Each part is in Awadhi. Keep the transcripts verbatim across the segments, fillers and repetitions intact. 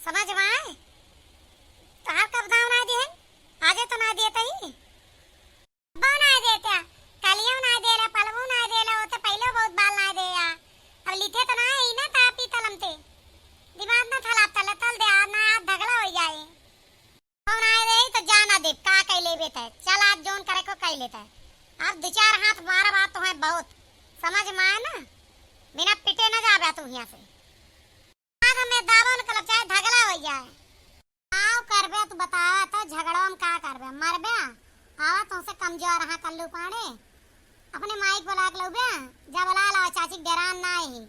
समझ मा आए? तोहार कब दाँव नाहीं दिहन? आजे तो नाहीं देत ही। अब्बो नाहीं देत्या, कलियो नाहीं देले, पलवो नाहीं देले, वो तो पहिले बहुत बाल नाहीं देया। अब लिथे तो नाहीं ही ना, तापी तलम ते। दिमाग ना थलाप तले तल दे, आ ना आ धगला होइ जाए। कौन आए रही तो जाना दे, का कइ लेबे तै। चल आज जौन करे को कइ लेता है। अब दो चार हाथ मारा बात तो है बहुत। समझ मा आए ना? बिना पिटे ना जाबे तू हियाँ से। आज हमें दाबो न कलब चाहे झगड़ा होइ जाए। काव करबे तू बतावा तो, झगड़वा में का करबे? मरबे? आवा तोसे कमजोर हाँ कल्लू पाड़े। अपने माई के बोला के लउबे, जा बोला लावा, चाची के डेरान नाहीं ही।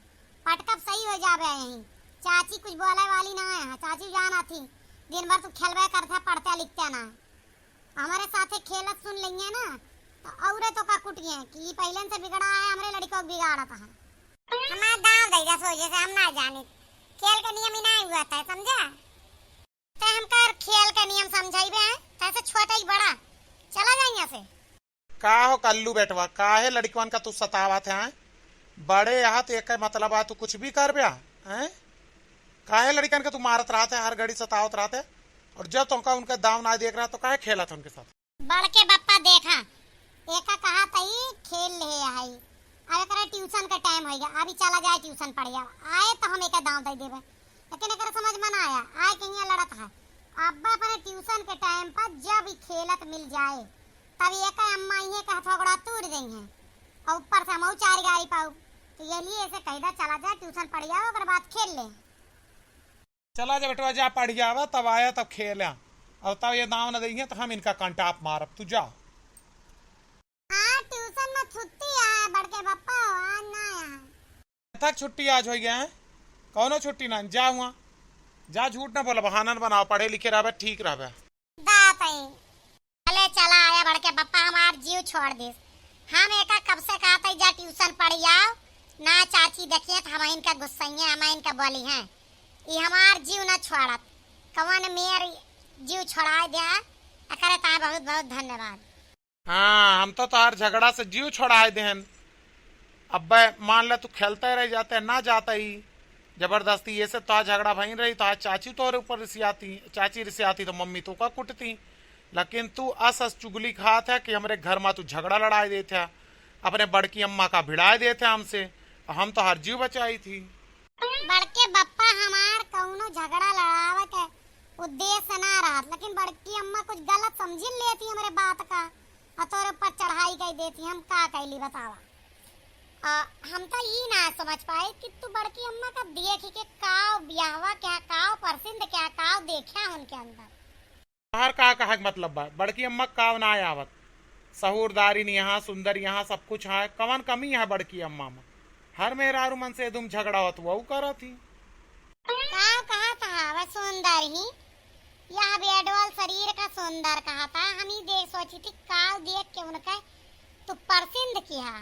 पटकब सही होइ जाबे यहीं। चाची कुछ बोले वाली नाहीं है, चाची जाना थी। दिन भर तू खेलबे करते, पढ़ते लिखते ना। हमरे साथे खेलत सुन लेंगे ना, तो औरे तो का कुटिए कि ई पहिलन से बिगड़ा है, हमरे लड़िको के बिगाड़त है। हमार दाँव दइ जा सोझे से, हम ना जानी। खेल के नियम ही ना हुआ था, समझा? ते हमका खेल के नियम समझाइबे हैं, तैसे छोटा ही बड़ा। चला जा यहाँ से। का हो कल्लू बेटवा, काहे लड़िकवन का तू सतावत है, हैं? बड़े यहाँ तो एक मतलब आ, तू कुछ भी करबे, हैं? काहे लड़िकन के तू मारत रहत है, हर घड़ी सतावत रहत है? और जब तुमका उनका दाँव ना देख रहा तो काहे खेलत है उनके साथ? बड़के बप्पा देखा, एका कहा तई खेल ले आई। अब एकरा ट्यूशन का टाइम होइगा, अभी चला जाए ट्यूशन पढ़िया। आए तो हम एका दाँव दे देबे, लेकिन एकरा समझ में ना आया। आए कहिया लड़त है, अब अपने ट्यूशन के टाइम पर जब ही खेलत मिल जाए, तब एका अम्मा इहे कहा थोकड़ा तूर देइहैं, और ऊपर से हमहू चार गारी पाऊ। तो ये लिए ऐसे कह दा, चला जाए ट्यूशन पढ़िया, ओकर बाद खेल ले। चला जा बेटवा, जा पढ़ जावा, तब आया तब खेला। अब तब ये दाँव न देइहैं तो हम इनका कंटाप मारब, तू जा। हाँ, ट्यूशन में छुट्टी है बड़के बप्पा, आज ना आया है। तक छुट्टी आज होइ गया है, कौनो छुट्टी ना, जा हुआ, जा झूठ ना बोला, बहाना न बनाओ, पढ़े लिखे रहबे, ठीक रहबे। दातई। अले चला आया बड़के बप्पा, हमार जीव छोड़ दिस। हम एका कब से कहत हई जा ट्यूशन पढ़ी आओ, ना चाची देखिए तो हम इनका गुस्सइए, हम इनका बोली हैं। ई हमार जीव ना छोड़त, कवन मेर जीव छोड़ाए द्या, एकरे ताए बहुत बहुत धन्यवाद। हाँ, हम तो तोहार झगड़ा से जीव छोड़ाए देहन। अब्बे मान ले तू खेलते रह जाते, ना जाते ही। जबरदस्ती ये से तोहार झगड़ा भइन रही, तोहार चाची तोहरे ऊपर रिसियाती, चाची रिसियाती तो मम्मी तोका कुटती। लेकिन तू अस अस चुगली खात है कि हमरे घर मा तू झगड़ा लड़ाए देत है, अपने बड़की अम्मा का भिड़ाए देत है हमसे, और हम तोहार जीव बचाई थी। बड़के बप्पा हमार कौनो झगड़ा लड़ावे के उद्देश्य ना रहत, लेकिन बड़की अम्मा कुछ गलत समझिन लेती हमरे बात का, और तोरे ऊपर चढ़ाई कइ देती। हम का कइली बतावा? आ, हम तो ई ना समझ पाए कि तू बड़की अम्मा का देख के काव बियाहवा क्या, काव परसिंद क्या, काव देखा उनके अंदर। तोहार का कहे के मतलब बा? बड़की अम्मा का काव ना आवत? सहूरदारिन यहाँ, सुंदर यहाँ, सब कुछ है। कवन कमी है बड़की अम्मा में? हर मेहरारू मन से तुम झगड़ा होत, वहू करत ही। का कहत हा? वह सुंदर ही, यह बेडवाल शरीर का सुंदर कहत हा। हम ही देख सोची थी, काव देख के उनके तू परसिंद किहा।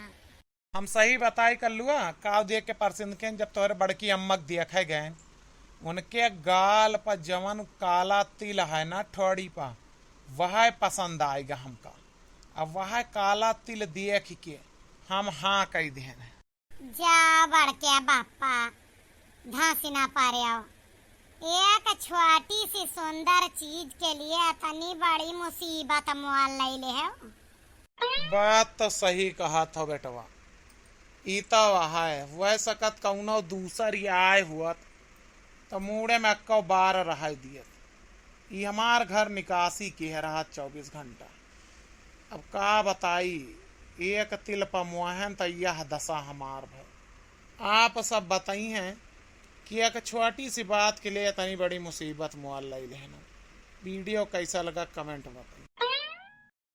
हम सही बताई कल्लुआ, काव देख के परसिंद केन, जब तोहरे बड़की अम्मा के देखे गए, उनके गाल पर जवन काला तिल है ना ठोड़ी पर, वह पसंद आइगा हमका। अब वह काला तिल देख के हम हाँ कइ देन। जा बड़के बाप्पा, धांसी ना पारे आओ। एक छोटी सी सुंदर चीज के लिए इतनी बड़ी मुसीबत मोल लइ ले हो। बात तो सही कहत हो बेटवा, ई तो है, वह सकत कौनो दूसर ही आए हुअत तो मूड़े में अक्को बार रह दियत। ई हमार घर निकासी के है रहत चउबीस घंटा। अब का बताई, एक तिल प मोहन त यह दशा हमार भय। आप सब बताई हैं कि एक छोटी सी बात के लिए इतनी बड़ी मुसीबत मोल लइ लेना। वीडियो कैसा लगा comment में बताइए।